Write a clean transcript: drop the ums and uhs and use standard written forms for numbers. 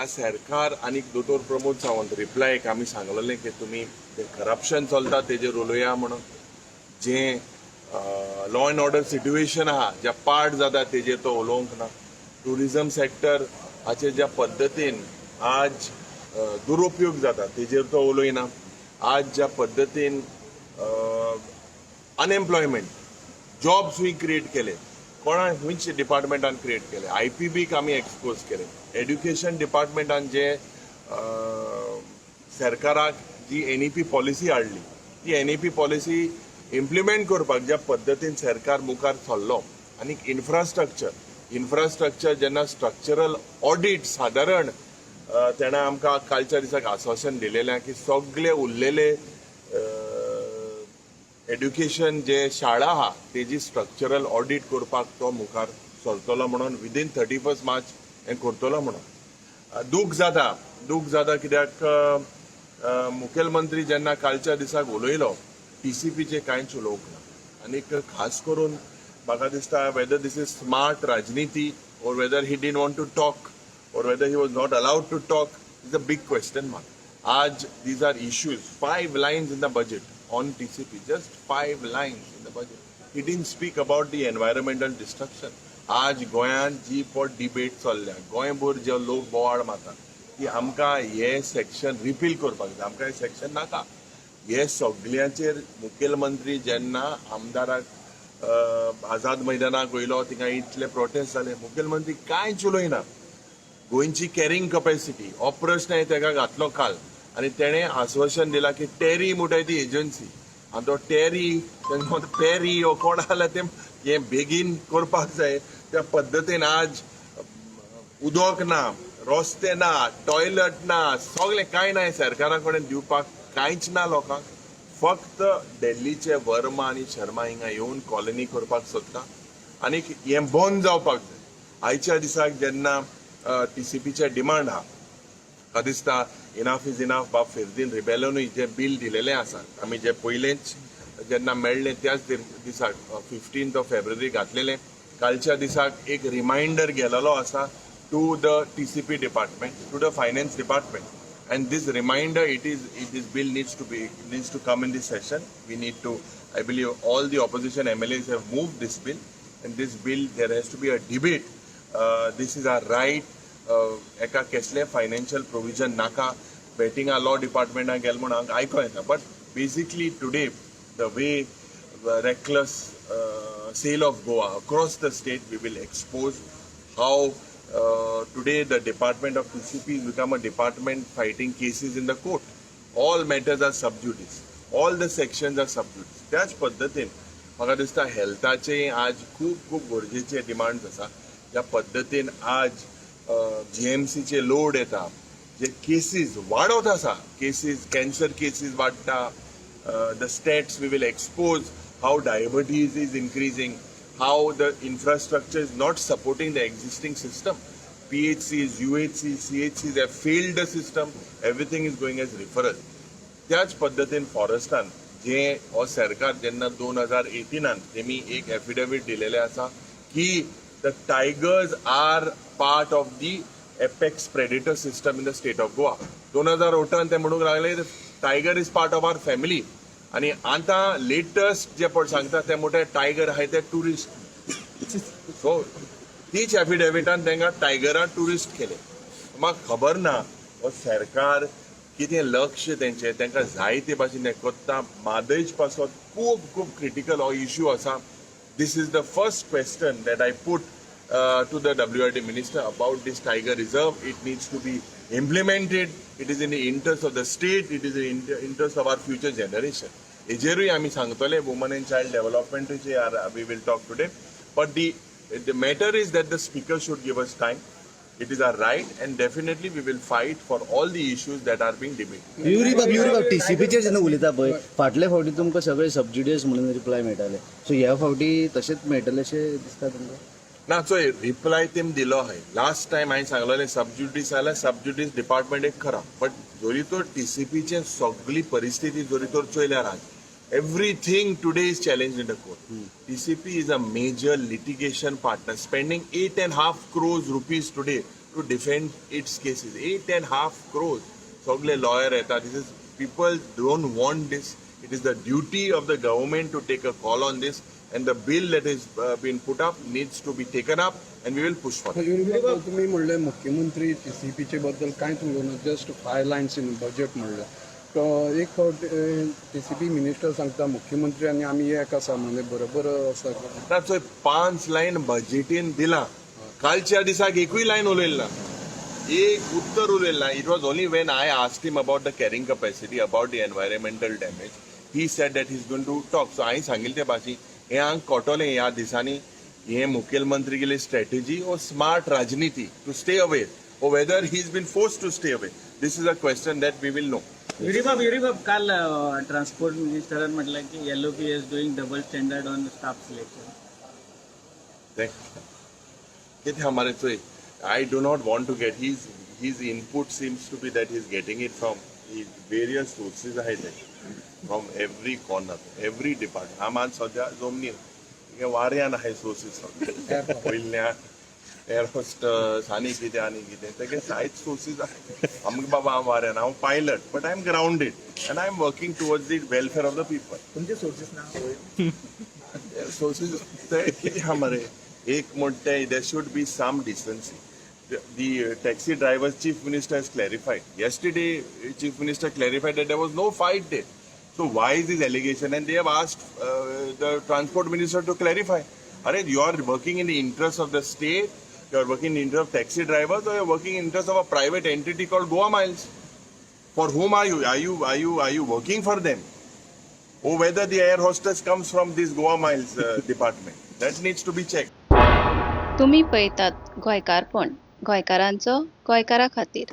ह्या सरकार आनी दोतोर प्रमोद सावंत रिप्लायक आमी सांगलेलें की तुमी जें करप्शन चलता तेजेर उलोवया म्हणून, जें लॉ एंड ऑर्डर सिट्युएशन आहा, ज्या पार्ट जाता तेजेर तो उलोवंक ना. ट्युरिजम सेक्टर हाचे ज्या पद्दतीन आज दुरुपयोग जाता तेजेर तो उलयना. आज ज्या पद्दतीन अनएम्प्लॉयमेंट, जॉब्स क्रिएट केले, कोणा खंयच डिपार्टमेंटान क्रिएट केले, आयपीबीक आमी एक्सपोज केले, एड्युकेशन डिपार्टमेंटान जे सरकाराक जी एनईपी पॉलिसी हाडली, ती एनईपी पॉलिसी इम्प्लिमेंट करपाक ज्या पद्दतीन सरकार मुखार सरलो आनी इन्फ्रास्ट्रक्चर जेन्ना स्ट्रक्चरल ऑडीट सादारण तेणें आमकां कालच्या दिसाक आश्वासन दिलेलें की सगळे उरलेले एड्युकेशन जे शाळा आहा तेजी स्ट्रक्चरल ऑडीट करपाक तो मुखार सरतलो म्हणून, विदीन 31 मार्च हें करतलो म्हणून. दूख जाता, दूख जाता कित्याक अ, अ, मुखेलमंत्री जेन्ना कालच्या दिसाक उलयलो, टीसीपीचे कांयच उलोवंक ना. आनीक खास करून म्हाका दिसता, whether this is smart राजनिती or whether he didn't want to talk or whether he was not allowed to talk is a big question mark. आज these are issues, five lines in the budget on TCP, just five lines in the budget. He didn't speak about the environmental destruction. आज गोंयांत जी पळय debate चल्ल्या, गोंयभर जे लोक बोवाळ मारतात की आमकां हे सेक्शन रिपील करपाक जाय, आमकां हे सेक्शन नाका, हे सगल्यांचेर मुखेलमंत्री जेन्ना आमदाराक आझाद मैदानाक वयलो, थिंगा इतले प्रोटेस्ट जाले, मुखेलमंत्री कांयच उलयना. गोंयची कॅरिंग कपॅसिटी हो प्रश्न तेका घातलो काल आनी तेणें आश्वासन दिलां की टेरी म्हणटाय ती एजन्सी आनी तो टेरी पेरी हो कोण आसल्यार ते हें बेगीन करपाक जाय. त्या पद्दतीन आज उदक ना, रस्ते ना, टॉयलट ना, सगळें कांय ना. सरकारा कडेन दिवपाक कांयच ना लोकांक. फक्त दिल्लीचे वर्मा आनी शर्मा हिंगा येवन कॉलनी करपाक सोदता आनी हें बंद जावपाक जाय. आयच्या दिसाक जेन्ना टीसीपीचे डिमांड आहा, म्हाका दिसता इनाफ is enough. बाब फेर्दीन रिबेलोनूय जे बील दिलेलें आसा, आमी जे पयलेंच जेन्ना मेळ्ळें त्याच दिसाक 15 ऑफ फेब्रुवारी घातलेलें, कालच्या दिसाक एक रिमायंडर गेलेलो आसा to the TCP department, to the finance department, and this reminder, it is bill needs to come in this session. We need to, I believe all the opposition MLAs have moved this bill, and this bill, there has to be a debate. This is our right. एका कसले financial provision नाका. बेटिंगा law डिपार्टमेंटाक गेल म्हूण हांगा आयको येता, but basically today the way reckless sale of Goa across the state, we will expose how today the department of TCP has become a department fighting cases in the court. All matters are sub judice. All the sections are sub judice. त्याच पद्दतीन म्हाका दिसता हेल्थाचे आज खूब खूब गरजेचे demands आसा. ज्या पद्दतीन आज जीएमसीचे लोड येता, जे केसीस वाडत आसा, केसीस, कॅन्सर केसीस वाडटा, the stats, we will expose how diabetes is increasing, how the infrastructure is not supporting the existing system. PHCs, UHCs, CHCs have failed the system. Everything is going as referral. त्याच पद्दतीन फॉरेस्टान जे हो सरकार जेन्ना 2018नान तेमी एक affidavit दिलेलें आसा की the tigers are part of the apex predator system in the state of Goa. 2018 ते म्हणूंक लागले, tiger is part of our family. आनी आतां लेटस्ट जे पळय सांगता ते म्हणटा टायगर आहाय ते ट्युरिस्ट. सो तीच एफिडेविटान तांकां टायगरां ट्युरिस्ट केले. म्हाका खबर ना हो सरकार कितें लक्ष तेंचें, तांकां जाय ते भाशेन तें करता. म्हादयच पासत खूब खूब क्रिटिकल हो इश्यू आसा. This is the first question that I put to the WRD minister about this tiger reserve. It needs to be implemented. It is in the interest of the state. It is in the interest of our future generation. हेजेरूय आमी सांगतले. Woman and child डेव्हलपमेंटाचेर we will talk today, but the matter is that the speaker should give us time. It is our right, and definitely we will fight for all the issues that are being debated. Yuri बाब, युरी बाब, टीसीपीचेर जेन्ना उलयता पळय, फाटले फावटी तुमकां सगळे सबज्युडीस म्हणून रिप्लाय मेळटाले, सो ह्या फावटी तशेंच मेळटलें अशें दिसता तुमकां? ना, चोय, रिप्लाय तेम दिलो आहाय. लास्ट टायम हांवें सांगलेलें, सबज्युडीस जाल्यार सबज्युडीस डिपार्टमेंट एक खरा, बट जरी तर टीसीपीचे सगळी परिस्थिती जरी तर चोयल्यार, आज everything today is challenged in the court. TCP is a major litigation partner, spending 8.5 crores rupees today to to defend its cases. 8.5 crores सगळे लॉयर येता. This is, people don't want this. It is the duty of the government to take a call on this, and the bill that is been put up needs to be taken up, and we will push for. तुम्ही म्हणले मुख्यमंत्री टीसीपीचे बद्दल कांयच उलोवना, just five lines in budget म्हणलें. एक फावट TCP minister सांगता मुख्यमंत्री आनी आमी एक आसा, म्हणजे बरोबर आसा. ना, चोय, पांच लायन बजेटीन दिला. कालच्या दिसाक एकूय लायन उलयलें ना, एक उत्तर उलयलें ना. It was only when I asked him about the carrying capacity, about the environmental damage, he said that he is going to talk. So हांवें सांगिल्लें ते भाशेन हें हांगा कळटलें ह्या दिसांनी, हे मुखेलमंत्री गेली स्ट्रॅटेजी ओ स्मार्ट राजनीती to stay away or whether he is been forced to stay away, this is a question that we will know. विरीबाब, विरीबाब, काल ट्रान्सपोर्ट मिनिस्टरान म्हटलं की LOP is doing double standard on staff selection. कितें आहा चोय, I do not want to get his input. Seems to be that he's getting it from various sources आहाय ते, from every corner, every department. हांव मात सद्या जमनीर वाऱ्यान आहाय सोर्सीस सगळे. वयल्यान एअर होस्टस आनी कितें आनी कितें, तेगे जायत सोर्सीस आहाय. आमकां बाबा, हांव वाऱ्यान, हांव pilot, but I am grounded and I am working towards the welfare of the people. तुमचे सोर्सेस ना? सोर्सेस ते कितें आहा मरे, एक म्हणटा there should be some decency. The taxi drivers, chief minister has clarified yesterday. Chief minister clarified that there was no fight there, so why is this allegation? And they have asked the transport minister to clarify. Arey, you are working in the interest of the state, you are working in the interest of taxi drivers, or you are working in interest of a private entity called Goa Miles? For whom are you are you are you are you working for them, or whether the air hostess comes from this Goa Miles department? That needs to be checked. तुमी पळयतात गोंयकारपण, गोंयकारांचो गोंयकारा खातीर.